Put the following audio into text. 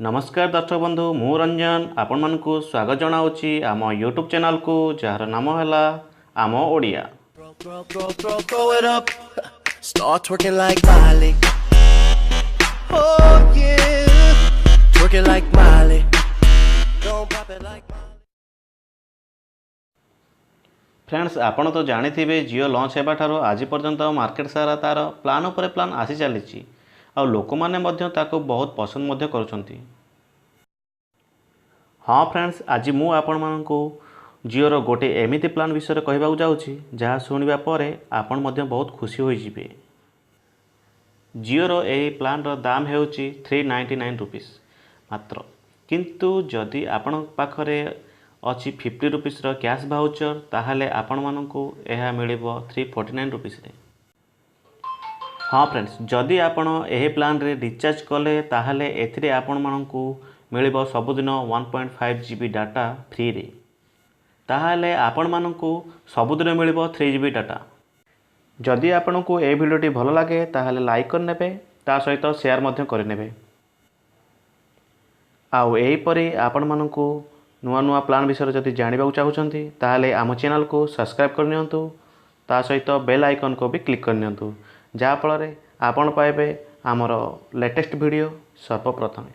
ନମସ୍କାର ଦର୍ଶକ ବନ୍ଧୁ, ମୁଁ ରଞ୍ଜନ ଆପଣମାନଙ୍କୁ ସ୍ୱାଗତ ଜଣାଉଛି ଆମ ୟୁଟ୍ୟୁବ୍ ଚ୍ୟାନେଲକୁ, ଯାହାର ନାମ ହେଲା ଆମ Odia. Throw, throw, throw, throw, throw it up. Start twerking like Miley. Oh yeah. Twerking like Miley. Don't pop it like Miley. Friends, ଆପଣ ତ ଜାଣିଥିବେ, ଜିଓ ଲଞ୍ଚ ହେବାଠାରୁ ଆଜି ପର୍ଯ୍ୟନ୍ତ ମାର୍କେଟ ସାରା ତା'ର ପ୍ଲାନ୍ ଉପରେ ପ୍ଲାନ୍ ଆସି ଚାଲିଛି ଆଉ ଲୋକମାନେ ମଧ୍ୟ ତାକୁ ବହୁତ ପସନ୍ଦ ମଧ୍ୟ କରୁଛନ୍ତି। ହଁ ଫ୍ରେଣ୍ଡସ୍, ଆଜି ମୁଁ ଆପଣମାନଙ୍କୁ ଜିଓର ଗୋଟେ ଏମିତି ପ୍ଲାନ୍ ବିଷୟରେ କହିବାକୁ ଯାଉଛି, ଯାହା ଶୁଣିବା ପରେ ଆପଣ ମଧ୍ୟ ବହୁତ ଖୁସି ହୋଇଯିବେ। ଜିଓର ଏହି ପ୍ଲାନ୍ର ଦାମ ହେଉଛି 399 ରୁପିସ୍ ମାତ୍ର। କିନ୍ତୁ ଯଦି ଆପଣଙ୍କ ପାଖରେ ଅଛି 50 ରୁପିସ୍ର କ୍ୟାଶ୍ ଭାଉଚର୍, ତାହେଲେ ଆପଣମାନଙ୍କୁ ଏହା ମିଳିବ 349 ରୁପିସ୍ରେ। ହଁ ଫ୍ରେଣ୍ଡସ୍, ଯଦି ଆପଣ ଏହି ପ୍ଲାନ୍ରେ ରିଚାର୍ଜ କଲେ, ତାହେଲେ ଏଥିରେ ଆପଣମାନଙ୍କୁ ମିଳିବ ସବୁଦିନ 1.5 GB data ଫ୍ରିରେ। ତାହେଲେ ଆପଣମାନଙ୍କୁ ସବୁଦିନ ମିଳିବ 3 ଜିବି ଡାଟା। ଯଦି ଆପଣଙ୍କୁ ଏହି ଭିଡ଼ିଓଟି ଭଲ ଲାଗେ, ତାହେଲେ ଲାଇକ୍ କରିନେବେ, ତା ସହିତ ସେୟାର ମଧ୍ୟ କରିନେବେ। ଆଉ ଏହିପରି ଆପଣମାନଙ୍କୁ ନୂଆ ନୂଆ ପ୍ଲାନ୍ ବିଷୟରେ ଯଦି ଜାଣିବାକୁ ଚାହୁଁଛନ୍ତି, ତାହେଲେ ଆମ ଚ୍ୟାନେଲକୁ ସବସ୍କ୍ରାଇବ୍ କରିନିଅନ୍ତୁ, ତା ସହିତ ବେଲ୍ ଆଇକନ୍କୁ ବି କ୍ଲିକ୍ କରିନିଅନ୍ତୁ, ଯାହାଫଳରେ ଆପଣ ପାଇବେ ଆମର ଲେଟେଷ୍ଟ ଭିଡ଼ିଓ ସର୍ବପ୍ରଥମେ।